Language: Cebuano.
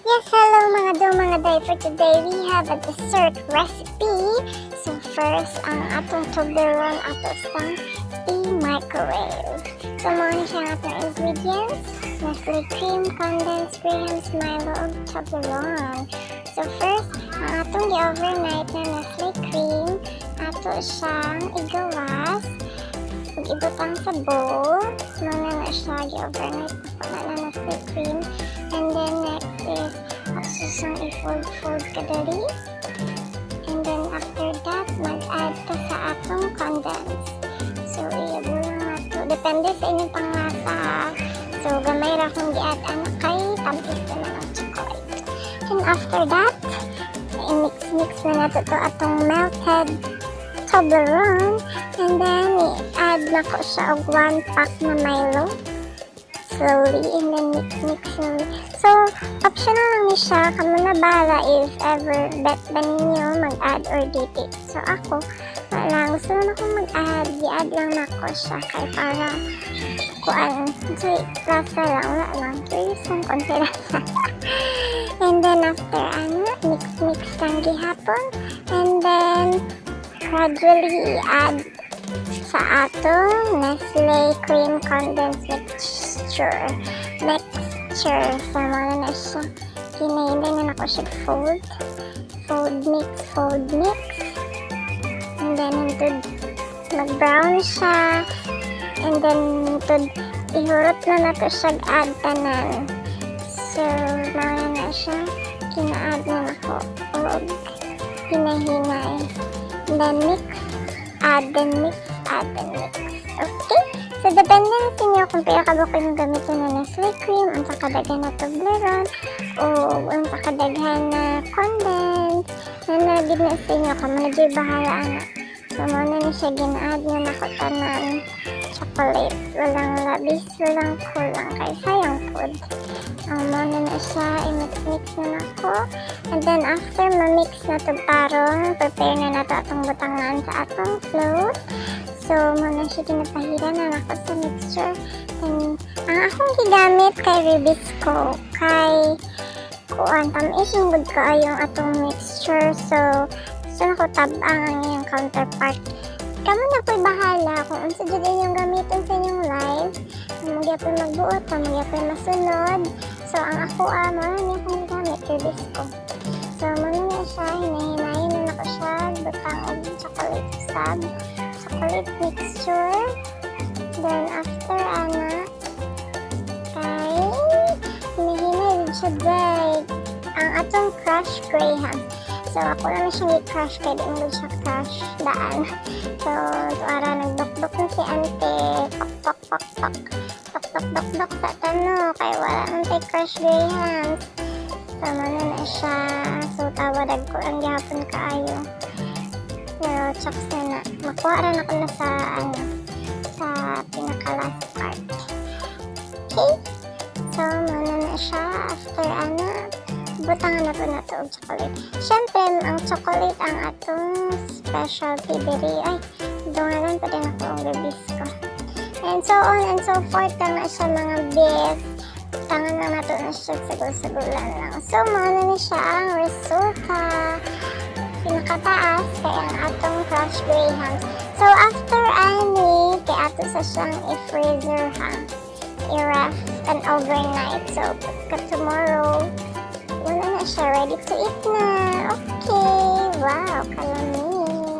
Yes, hello, mga dong, mga day. For today, we have a dessert recipe. So first, ang atong Toblerone, ato sang i-microwave. So, mao ni siya ang atong ingredients: Nestle cream, condensed, Grahams, Milo, ug Toblerone. So first, ang atong gi-overnight na Nestle cream, ato siyang igawas ug ibutang sa bowl. Mao na siya, gi-overnight na na Nestle cream. And then next is ato siyang i-fold-fold kadali. And then after that, mag-add ta sa atong condensed. So, iabo lang nato. Depende sa inyong panglasa, ha. So, gamay ra akong gi-add ana kay tamis naman ang chocolate. And after that, i-mix-mix na nato to atong melted Toblerone. And then, i-add na ko siya og one pack na Milo. Slowly, and then mix, mix slowly. So, optional lang ni siya. Kamo na bahala if ever bet ba ninyo mag-add or dili. So, ako, wala. Gusto na akong mag-add. I-add lang nako siya kay para kuan. So, lasa lang. Wala lang. Curious lang konti lasa. And then, after, ano, mix, mix lang gihapon. And then, gradually i-add sa atong Nestle cream condensed mixture. Mixture. So, mao na siya. Hinahinay na nako siya fold. Fold, mix, fold, mix. And then, hantod mag-brown siya. And then, hantod ihurot na nato siya add tanan. So, mao na siya. Kina-add na nako og hinay-hinay. And then, mix, add, then mix, add, then mix. Okay? So, depende na sa inyo kung pila ka buok yung gamiton na Nestle cream, unsa kadaghan na Toblerone, o unsa kadaghan na condensed, na na na sa inyo, kamo na dyan bahala ana. So, mao na ni siya, gina-add na nako tanan chocolate. Walang labis, walang kulang. Kay sayang food. Ang mao na siya, i-mix-mix na nako. And then, after ma-mix na to parong, prepare na nato atong butangan sa atong float. So, mao na siya, ginapahira na nako sa mixture. And, ang akong gigamit kay Rebisco, kay kuan, tamis yung gud kaayo ang atong mixture. So, gusto nako tab-ang ang iyang counterpart. Kamo na ko'y bahala kung unsa jud inyong gamiton sa inyong life. Kamo gyapon magbuot, kamo gyapon masunod. So, ang ako ah, mao na ni akong gigamit, Rebisco. So, mao na siya, hinahinayin na nako siya, butang og chocolate sab, chocolate mixture. Then, after ana, kay, hinahinay din siya day. Ang atong crushed graham. So, ako lang na siyang i-crush kay di mo siya crush daan. So, tuara nagdukduk na si ante. Pak, pak, pak, pak. Tok, tok, dok, dok sa tano. Kay wala nang tay crush grahams. So, mao na siya. So, tawa dagko lang gihapon kaayo. Pero, chokes na na. Makuha ra na ko na sa, ano, sa pinaka last part. Okay? So, mao na siya. After, ano, butangan na to og chocolate. Siyempre, ang chocolate ang atong specialty diri. Ay, dungalan pa din ako ang Rebisco. And so on and so forth lang na siya, mga bes. Tangan lang nato na siya, sagol-sagulan lang. So, mao na ni siya ang resulta. Pinakataas kay ang atong crushed grahams. So, after ani, kay ato sa siyang i-freezer ha. I-ref and overnight. So, pagka tomorrow, wala na siya. Ready to eat na. Okay. Wow, kalami.